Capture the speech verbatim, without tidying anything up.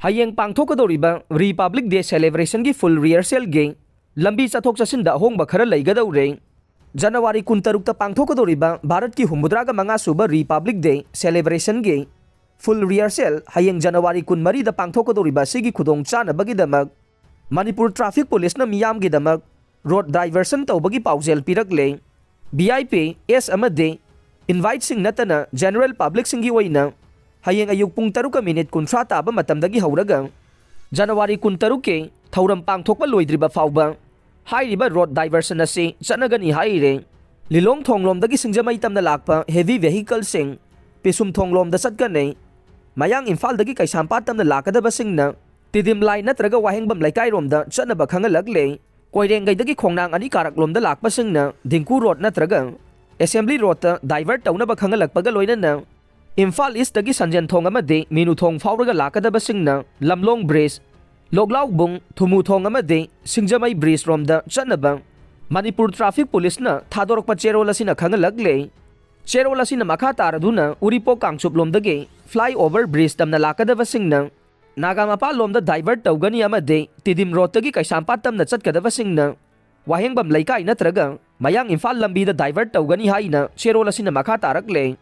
ꯍꯌꯦꯡ ꯄꯥꯡꯊꯣꯛꯀꯗꯧꯔꯤꯕ Republic Day celebrationꯒꯤ full rehearsalꯒꯤ ꯂꯝꯕꯤ ꯆꯠꯊꯣꯛ ꯆꯠꯁꯤꯟꯗ ꯑꯍꯣꯡꯕ ꯈꯔ ꯂꯩꯒꯗꯧꯔꯦ꯫ ꯖꯅꯋꯥꯔꯤ ꯀꯨꯟꯇꯔꯨꯛꯇ ꯄꯥꯡꯊꯣꯛꯀꯗꯧꯔꯤꯕ ꯚꯥꯔꯠꯀꯤ ꯍꯨꯝꯐꯨꯇꯔꯥꯒ ꯃꯉꯥ ꯁꯨꯕ Republic Day celebrationꯒꯤ full rehearsal ꯍꯌꯦꯡ ꯖꯅꯋꯥꯔꯤ ꯀꯨꯟꯃꯔꯤꯗ ꯄꯥꯡꯊꯣꯛꯀꯗꯧꯔꯤꯕ ꯑꯁꯤꯒꯤ ꯈꯨꯗꯣꯡ ꯆꯥꯅꯕꯒꯤꯗꯃꯛ ꯃꯅꯤꯄꯨꯔ Traffic Policeꯅ ꯃꯤꯌꯥꯝꯒꯤꯗꯃꯛ road diversion ꯇꯧꯕꯒꯤ ꯄꯥꯎꯖꯦꯜ ꯄꯤꯔꯛꯂꯦ꯫ V I P, S ꯑꯃꯗꯤ inviteꯁꯤꯡ ꯅꯠꯇꯅ general publicꯁꯤꯡꯒꯤ ꯑꯣꯏꯅ ꯍꯌꯦꯡ ꯑꯌꯨꯛ ꯄꯨꯡ ꯇꯔꯨꯛꯀ ꯃꯤꯅꯤꯠ ꯀꯨꯟꯊ꯭ꯔꯥ ꯇꯥꯕ ꯃꯇꯝꯗꯒꯤ ꯍꯧꯔꯒ ꯖꯅꯋꯥꯔꯤ ꯀꯨꯟꯇꯔꯨꯛꯀꯤ ꯊꯧꯔꯝ ꯄꯥꯡꯊꯣꯛꯄ ꯂꯣꯏꯗ꯭ꯔꯤꯕ ꯐꯥꯎꯕ ꯍꯥꯏꯔꯤꯕ road diversion ꯑꯁꯤ ꯆꯠꯅꯒꯅꯤ ꯍꯥꯏꯔꯦ꯫ ꯂꯤꯂꯣꯡ ꯊꯣꯡꯂꯣꯝꯗꯒꯤ ꯁꯤꯡꯖꯃꯩ ꯇꯝꯅ ꯂꯥꯛꯄ heavy vehicleꯁꯤꯡ ꯄꯤꯁꯨꯝ ꯊꯣꯡꯂꯣꯝꯗ ꯆꯠꯀꯅꯤ꯫ ꯃꯌꯥꯡ ꯏꯝꯐꯥꯜꯗꯒꯤ ꯀꯩꯁꯥꯝꯄꯥꯠ ꯇꯝꯅ ꯂꯥꯛꯀꯗꯕꯁꯤꯡꯅ ꯇꯤꯗꯤꯝ ꯂꯥꯏ ꯅꯠꯇ꯭ꯔꯒ ꯋꯥꯍꯦꯡꯕꯝ ꯂꯩꯀꯥꯏꯔꯣꯝꯗ ꯆꯠꯅꯕ ꯈꯪꯍꯜꯂꯛꯂꯦ꯫ ꯀꯣꯏꯔꯦꯡꯒꯩꯗꯒꯤ ꯈꯣꯡꯅꯥꯡ ꯑꯅꯤ ꯀꯥꯔꯛꯂꯣꯝꯗ ꯂꯥꯛꯄꯁꯤꯡꯅ ꯗꯤꯡꯀꯨ road ꯅꯠꯇ꯭ꯔꯒ Assembly roadꯇ divert ꯇꯧꯅꯕ ꯈꯪꯍꯜꯂꯛꯄꯒ ꯂꯣꯏꯅꯅ ꯏꯝꯐꯥꯜ Eastꯇꯒꯤ ꯁꯟꯖꯦꯟ ꯊꯣꯡ ꯑꯃꯗꯤ ꯃꯤꯅꯨ ꯊꯣꯡ ꯐꯥꯎꯔꯒ ꯂꯥꯛꯀꯗꯕꯁꯤꯡꯅ ꯂꯝꯂꯣꯡ bridge, ꯂꯣꯛꯂꯥꯎꯕꯨꯡ, ꯊꯨꯃꯨ ꯊꯣꯡ ꯑꯃꯗꯤ ꯁꯤꯡꯖꯃꯩ bridge ꯔꯣꯝꯗ ꯆꯠꯅꯕ ꯃꯅꯤꯄꯨꯔ Traffic Policeꯅ ꯊꯥꯗꯣꯔꯛꯄ ꯆꯦꯔꯣꯜ ꯑꯁꯤꯅ ꯈꯪꯍꯜꯂꯛꯂꯦ꯫ ꯆꯦꯔꯣꯜ ꯑꯁꯤꯅ ꯃꯈꯥ ꯇꯥꯔꯗꯨꯅ ꯎꯔꯤꯄꯣꯛ ꯀꯥꯡꯆꯨꯞꯂꯣꯝꯗꯒꯤ flyover bridge ꯇꯝꯅ ꯂꯥꯛꯀꯗꯕꯁꯤꯡꯅ ꯅꯥꯒꯥꯃꯄꯥꯜꯂꯣꯝꯗ divert ꯇꯧꯒꯅꯤ ꯑꯃꯗꯤ ꯇꯤꯗꯤꯝ roadꯇꯒꯤ ꯀꯩꯁꯥꯝꯄꯥꯠ ꯇꯝꯅ ꯆꯠꯀꯗꯕꯁꯤꯡꯅ ꯋꯥꯍꯦꯡꯕꯝ ꯂꯩꯀꯥꯏ ꯅꯠꯇ꯭ꯔꯒ ꯃꯌꯥꯡ ꯏꯝꯐꯥꯜ ꯂꯝꯕꯤꯗ divert ꯇꯧꯒꯅꯤ ꯍꯥꯏꯅ ꯆꯦꯔꯣꯜ ꯑꯁꯤꯅ ꯃꯈꯥ ꯇꯥꯔꯛꯂꯦ꯫